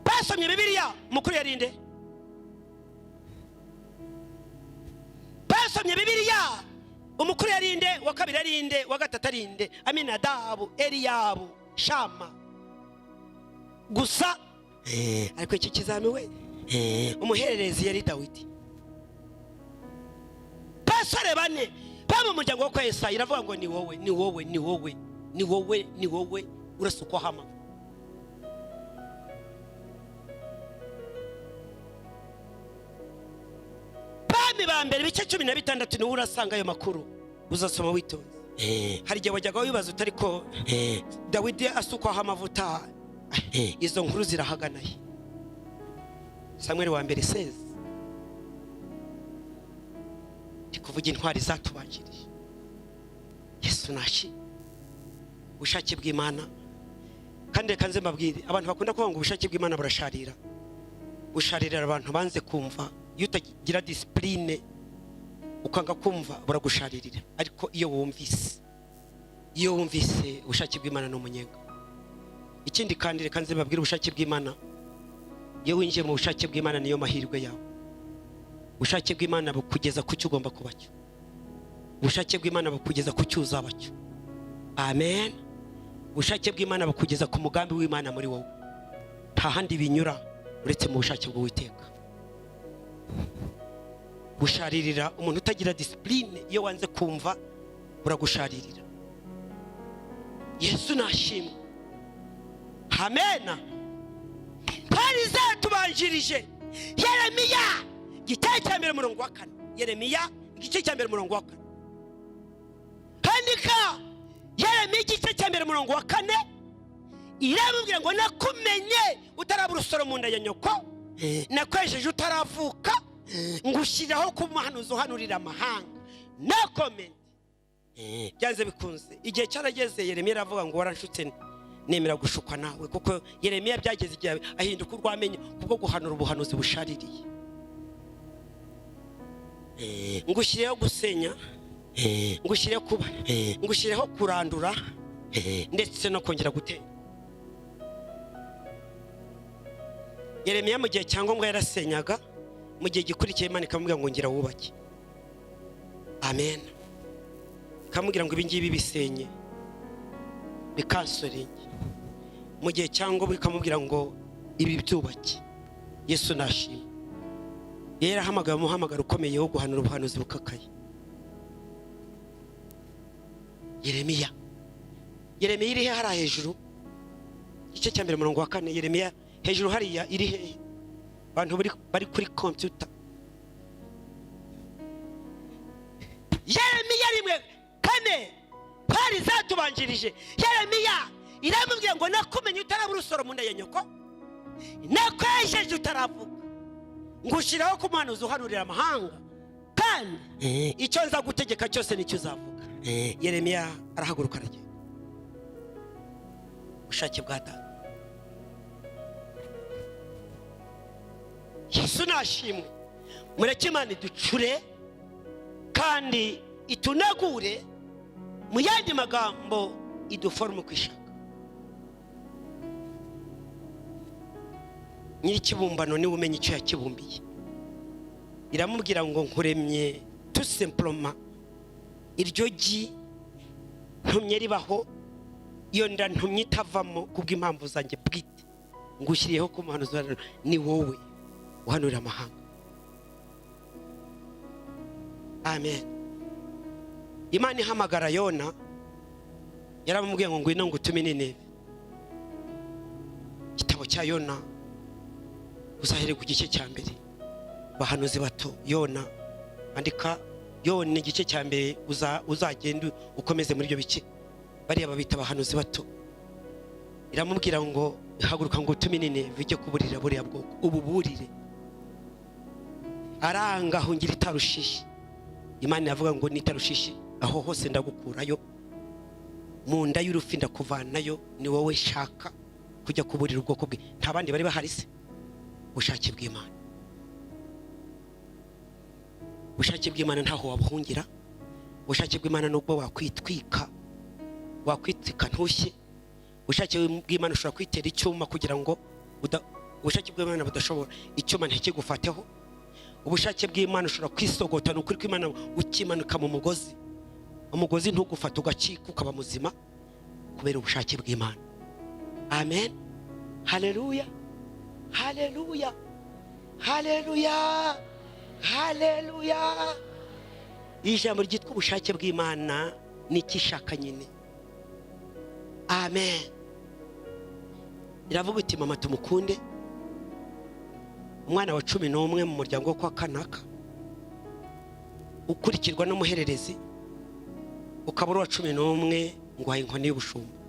Basomye Bibiliya umukuru yarinde. Basomye Bibiliya umukuru yarinde, wa kabiri yarinde, wa gatatu yarinde, Aminadabu, Eliyabu, Shama. Gusa ariko iki kizami we umuhererezi yari Dawidi. Basore bane ba mu muryango wo kwa Yesayi iravuga ngo ni wowe, ni wowe, ni wowe, ni wowe, ni wowe urasukwaho amavuta. Bami ba mbere ibice 16 niwe urasanga ayo makuru, uzasoma witonze. Hari igihe wajyaga wibaza uti ariko Dawidi asukwaho amavuta, izo nkuru zirahaganaye. Samweli wa mbere 16. Kuvuga intwari zatubanjirije. Yesu nashimwe. Ubushake bw'Imana. Kandi reka nze mbabwire, abantu bakunda kuvuga ngo ubushake bw'Imana burasharira, busharirira abantu banze kumva. Iyo utagira discipline, ukanga kumva, buragusharirira. Ariko iyo wumvise, ubushake bw'Imana ni umunyenga. Ikindi kandi, reka nze mbabwire, ubushake bw'Imana, iyo winjiye mu bushake bw'Imana, niyo mahirwe yawe. Ubushake bw'Imana bukugeza ku cyo ugomba kuba cyo. Ubushake bw'Imana bukugeza ku cyo uzaba cyo. Amen. Ubushake bw'Imana bukugeza ku mugambi w'Imana muri wowe. Nta handi binyura uretse mu bushake bw'Uwiteka. Busharirira umuntu utagira discipline. Iyo wanze kumva, buragusharirira. Yesu nashimwe. Amena. Hari zatubanjirije. Yeremiya igice cya 1 umurongo wa 4. Yeremiya igice cya 1 umurongo wa 4. Andika Yeremiya igice cya 1 umurongo wa 4. Iramubwira ngo: "Nakumenye utaraba urusoro mu nda ya nyoko, nakwejeje utaravuka, ngushyiraho kuba umuhanuzi uhanurira amahanga." No comment. Byanze bikunze igihe cyarageze, Yeremiya aravuga ngo: "Waranshutse, nemera gushukwa nawe." Kuko Yeremiya byageze igihe ahinduka urw'amenyo kubwo guhanura ubuhanuzi bushaririye. "Ngushyiriyeho gusenya, ngushyiriyeho kuba, ngushyiriyeho kurandura ndetse no kongera gutera." Yeremiya mu gihe cyangombwa yarasenyaga, mu gihe gikurikiye Imana ikamubwira ngo: "Ngira wubake." Amen. Ikamubwira ngo: "Ibi ngibi bisenye, bikansoringe." Mu gihe cyangombwa ikamubwira ngo: "Ibi byubake." Yesu nashimwe. Yari yarahamagaye umuhamagaro ukomeye wo guhanura ubuhanuzi bukakaye. Yeremiya, Yeremiya iri he? Hariya hejuru, igice cya 1 umurongo wa 4. Yeremiya hejuru hariya iri hehe? Abantu bari kuri kompiyuta. Yeremiya 1:4. Pari zatubanjirije. Yeremiya iramubwira ngo: "Nakumenye utaraba urusoro mu nda ya nyoko, nakwejeje utaravuka, ngushyiraho ku muhanuzi uhanurira amahanga, kandi icyo nza gutegeka cyose nicyo uzavuga." Yeremiya arahaguruka, aragenda. Ubushake bwa Data. Yesu nashimwe. Mureke Imana iducure kandi itunagure, mu yandi magambo iduforume uko ishaka. Nyir'ikibumbano niwe umenya icyo yakibumbiye. Iramubwira ngo: "Nkuremye tout simplement, iryo gi ntumye ribaho, iyo nda ntumye itavamo kubw'impamvu zanjye bwite, ngushyiriyeho ko umuhanuzi ni wowe uhanurira amahanga." Amen. Imana ihamagara Yona, yaramubwiye ngo: "Ngwino ngutume Nineve." Igitabo cya Yona uzahere ku gice cya 1. Bahanuzi bato, Yona. Andika Yona igice cya 1, uzagende ukomeze muri ibyo bice. Bariya babita abahanuzi bato. Iramubwira ngo: "Haguruka ngo utume Nineve, ujye kuburira buriya bwoko, ububurire." Aranga, ahungira i Tarushishi. Imana iravuga ngo: "Ni Tarushishi aho hose ndagukurayo, mu nda y'urufi ndakuvanayo, ni wowe shaka kujya kuburira ubwoko bwe." Nta bandi bari bahari se? Ubushake bw'Imana, ubushake bw'Imana ntaho wabuhungira. Ubushake bw'Imana nubwo wakwitwika, wakwitwika ntushye. Ubushake bw'Imana ushobora kwitera icyuma kugira ngo ubushake bw'Imana budashobora, icyuma ntikigufateho. Ubushake bw'Imana ushobora kwisogota, ni ukuri kw'Imana, ukimanuka mu mugozi, umugozi ntugufate, ugacika, ukaba muzima kubera ubushake bw'Imana. Amen. Haleluya, haleluya, haleluya, haleluya. Ijambo ryitwa ubushake bw'Imana ni ikishaka nyine. Amen. Iravuga iti: "Mama tumukunde, umwana wa 11 mu muryango wo kwa kanaka, ukurikirwa n'umuhererezi, ukaba uri uwa 11, nguhaye inkoni y'ubushumba."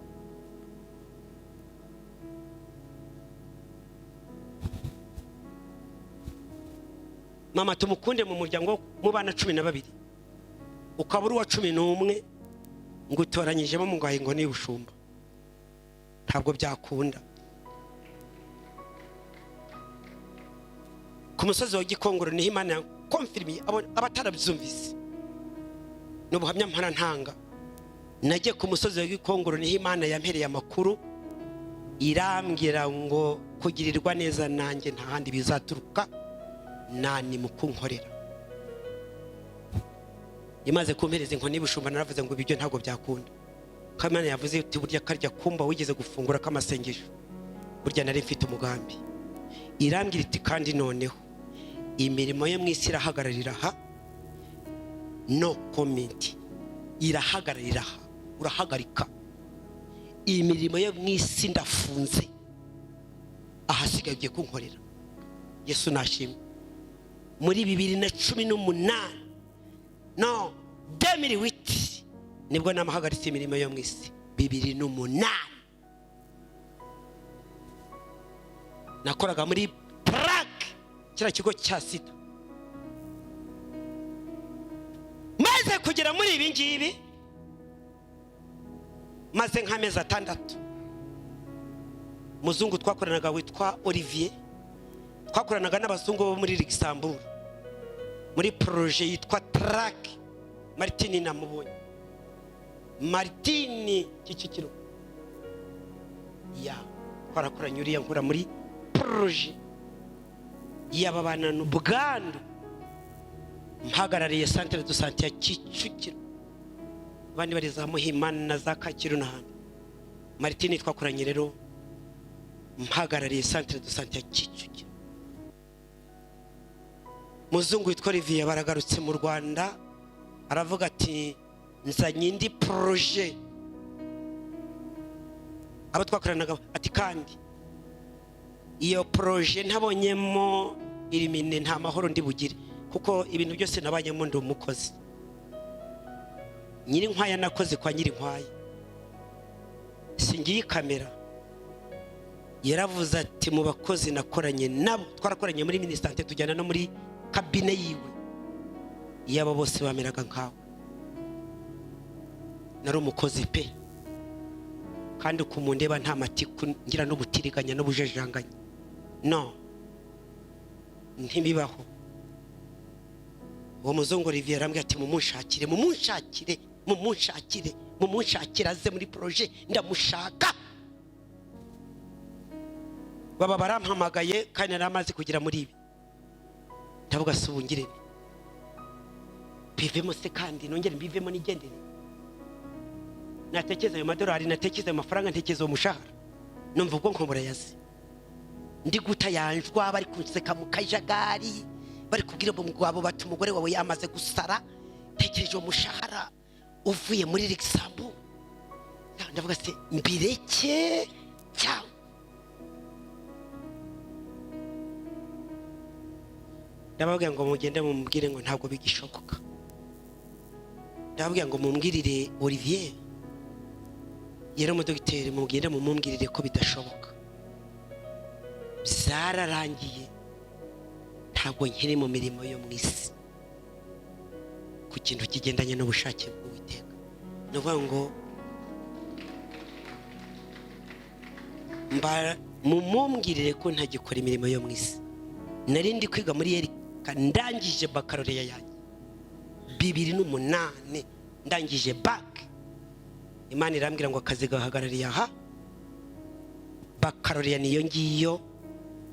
Mama tumukunde mu muryango mu bana 12. Ukaba uri uwa 11, ngo utoranyijemo mu ngaho ngo y'ubushumba, ntabwo byakunda. Ku musozi wa Gikongoro niho Imana yakonfirimiye. Abatarabyumvise, ni ubuhamya mpara ntanga. Nagiye ku musozi wa Gikongoro, niho Imana yampereye amakuru, irambwira ngo kugirirwa neza nanjye nta handi bizaturuka, nani mu kunkorera. Imaze kumpereza inkoni y'ubushumba, naravuze ngo ibyo ntabwo byakunda. Ko Imana yavuze iti burya karya kumba wigeze gufungura k'amasengesho, burya nari mfite umugambi. Irambwira iti kandi noneho imirimo yo mu isi irahagararira aha, no comment, irahagararira aha, urahagarika imirimo yo mu isi, ndafunze, ahasigaye ugiye kunkorera. Yesu nashimwe. Muri 2018, no 2008, nibwo namuhagaritse imirimo yo mu isi. 2008 nakoraga muri Prague, kiriya kigo cya sida. Maze kugera muri ibi ngibi, maze nk'amezi 6, umuzungu twakoranaga witwa Olivier, twakoranaga n'abazungu bo muri Luxembourg muri projet yitwa Track. Martini namubonye, Martini Kicukiro ya twarakoranye, uriya nkura muri projet y'ababana n'ubwandu, mpagarariye centre de santé ya Kicukiro, abandi bari za Muhima na za Kacyiru n'ahandi. Martini twakoranye rero, mpagarariye centre de santé ya Kicukiro. Muzungu witwa Olivier baragarutse mu Rwanda, aravuga ati nzanye indi projet. Abo twakoranaga ati kandi iyo projet ntabonyemo irimine nta mahoro ndi bugire, kuko ibintu byose nabanyemo ndi umukozi. Nyirinkwaya nakoze kwa Nyirinkwaya, singiye kamera. Yaravuze ati mu bakozi nakoranye nabo, twarakoranye muri minisante, tujyana no muri kabine yiwe, iyo abo bose bameraga nkawe. Nari umukozi pe, kandi ukumundeba nta matiku ngira n'ubutiriganya n'ubujejanganya, no ntibibaho. Uwo muzungu Olivier arambwira ati mumunshakire, mumunshakire, mumunshakire, mumunshakire aze muri projet, ndamushaka. Baba barampamagaye, kandi nari amaze kugera muri ibi. Ndavuga si ubungire mbivemo se, kandi nongere mbivemo nigendere. Natekereza ayo madolari, natekereza ayo mafaranga, ntekereza uwo mushahara, numva ubwonko burayaze, ndi guta yanjwa, bari kunseka mu kajagari, bari kubwira umugabo bati umugore wawe yamaze gusara. Ntekereje uwo mushahara uvuye muri Luxembourg, ndavuga se mbireke cyangwa ndababwira ngo mugende mumubwire ngo ntabwo bigishoboka. Ndababwira ngo mumbwirire Olivier yari umudogiteri, mugende mumumbwirire ko bidashoboka, byararangiye, ntabwo nkiri mu mirimo yo mu isi ku kintu kigendanye n'ubushake bw'Uwiteka. Ni ukuvuga ngo mumumbwirire ko ntagikora imirimo yo mu isi. Nari ndi kwiga muri Yerika, ndangije bakaloreya yanjye 2008, ndangije bac. Imana irambwira ngo akazi gahagarariye aha, bakaloreya niyo ngiyo,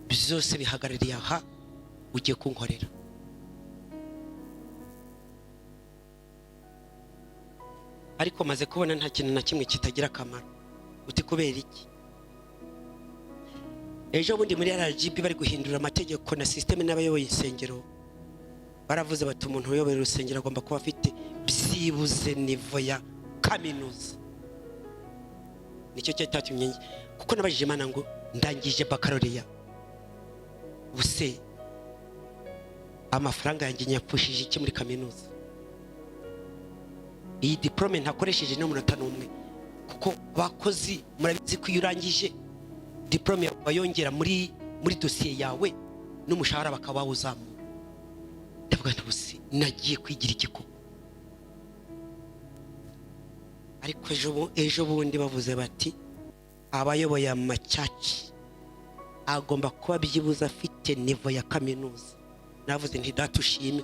byose bihagarariye aha, ugiye kunkorera. Ariko maze kubona nta kintu na kimwe kitagira akamaro. Uti kubera iki? Ejo bundi muri RGB bari guhindura amategeko na systeme n'abayoboye insengero, baravuze bati umuntu uyobora urusengero agomba kuba afite byibuze nivo ya kaminuza. Nicyo cyatumye njye, kuko nabajije Imana ngo ndangije baccalaureat, ubuse amafaranga yanjye nyapfushije iki muri kaminuza? Iyi diplome ntakoresheje n'umunota n'umwe, kuko abakozi murabizi ko iyo urangije diplome yawe bayongera muri dosiye yawe, n'umushahara bakaba bawuzamura. Ndavuga nti ubuse nagiye kwigira iki koko? Ariko ejo bundi bavuze bati abayoboye amacaci agomba kuba byibuze afite nivo ya kaminuza. Navuze nti data ushime.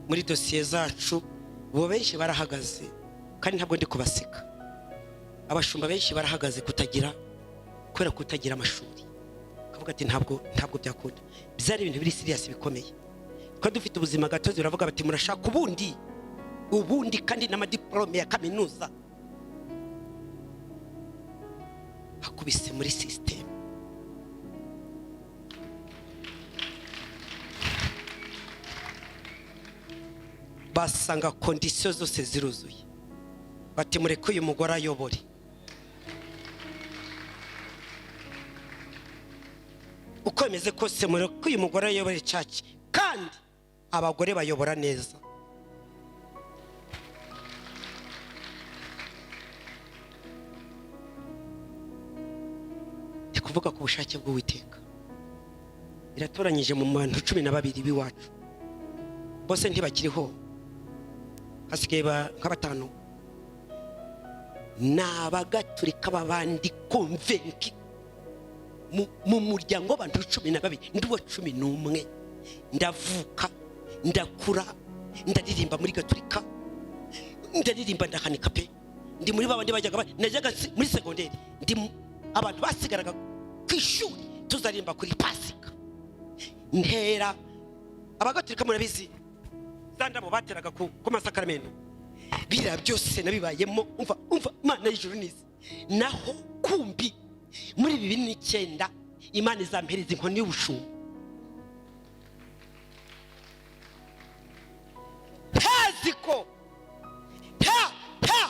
Muri dosiye zacu bo benshi barahagaze, kandi ntabwo ndi kubaseka. Abashumba benshi barahagaze kutagira, kubera kutagira amashuri. Kavuga ati ntabwo byakunda. Byari ibintu biri serious bikomeye. Twa dufite ubuzima gatozi, baravuga bati murashaka ubundi kandi n'amadiplome ya kaminuza. Hakubise muri system. Basanga conditions zose ziruzuye. Bati mureke uyu mugore ayobore. Uko bimeze kose mureke uyu mugore ayobore church, kandi abagore bayobora neza. Ndi kuvuga ku bushake bw'Uwiteka. Iratoranyije mu bantu 12 b'iwacu. Bose ntibakiriho, hasigaye nka 5. Ni abagaturika b'abandi konvenki mu muryango w'abantu 12, ndi uwa 11. Ndavuka, ndakura, ndaririmba muri gaturika, ndaririmba ndahanika pe. Ndi muri babandi bajyaga najyaga muri segonderi, ndi abantu basigaraga ku ishuri tuzaririmba kuri Pasika. Ntera abagaturika murabizi za ndabo bateraga ku masakaramento, biriya byose nabibayemo. Umva Imana y'ijuru n'izi. Naho kumbi muri 2009 Imana izampereza inkoni y'ubushumba. Ntazi ko ta ta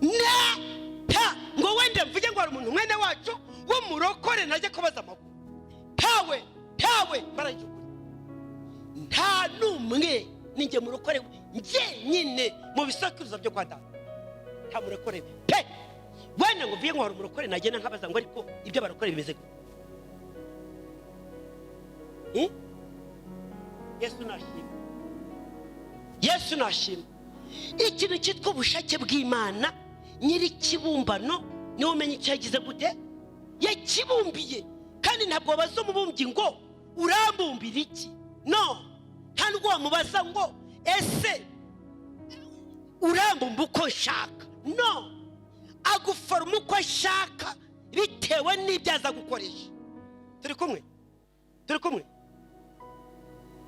na ta ngo wenda mvuge ngo hari umuntu mwene wacu w'umurokore najye kubaza amakuru. Tawe tawe barayikuri. Nta numwe ninjye murokore njyenyine mu bisakuruza byo kwa data. Nta murokore pe. Wenda ngo mvuge ngo hari umurokore nagenda nkabaza ngo ariko ibyo barokore bimeze gute? Yesu nashimwe. Yesu nashimwe. Ikintu cyitwa ubushake bw'Imana, nyiri kibumbano niwe umenya icyo yagize gute, yakibumbiye. Kandi ntabwo wabaza umubumbyi ngo urambumbira iki, no nta nubwo wamubaza ngo ese urambumba uko nshaka, no aguforoma uko ashaka bitewe n'ibyo aza gukoresha. Turi kumwe? Turi kumwe?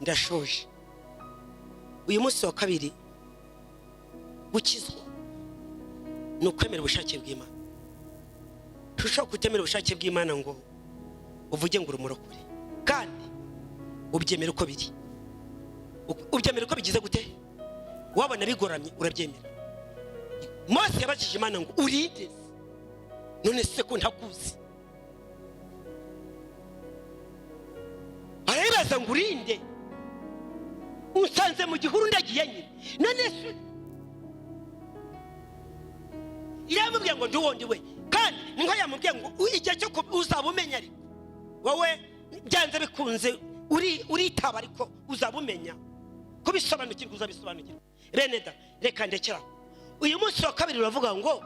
Ndashoje. Uyu munsi wa kabiri, gukizwa ni ukwemera ubushake bw'Imana. Ntushobora kutemera ubushake bw'Imana ngo uvuge ngo uri umurokore, kandi ubyemera uko biri, ubyemera uko bigize gute. Wabona bigoramye urabyemera. Mose yabajije Imana ngo urinde, none se ko ntakuzi? Arayibaza ngo urinde, unsanze mu gihuru ndagiye nyine, none se iramubwiye ngo ndi we. Kandi niko yamubwiye ngo igihe cyo uzaba umenya, ariko wowe byanze bikunze uritaba, ariko uzaba umenya kubisobanukirwa, uzabisobanukirwa. Bene da, reka ndekera. Uyu munsi wa kabiri uravuga ngo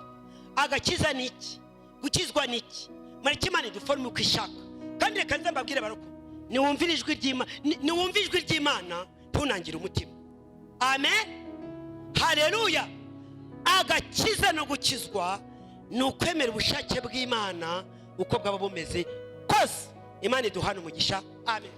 agakiza ni iki, gukizwa ni iki? Mureke Imana iduforme uko ishaka. Kandi reka nze mbabwire baroko, niwumvire ijwi ry'Imana, niwumve ijwi ry'Imana ntunangire umutima. Amen, haleluya. Agakiza no gukizwa ni ukwemera ubushake bw'Imana uko bwaba bumeze kose. Imana iduhana umugisha. Amen.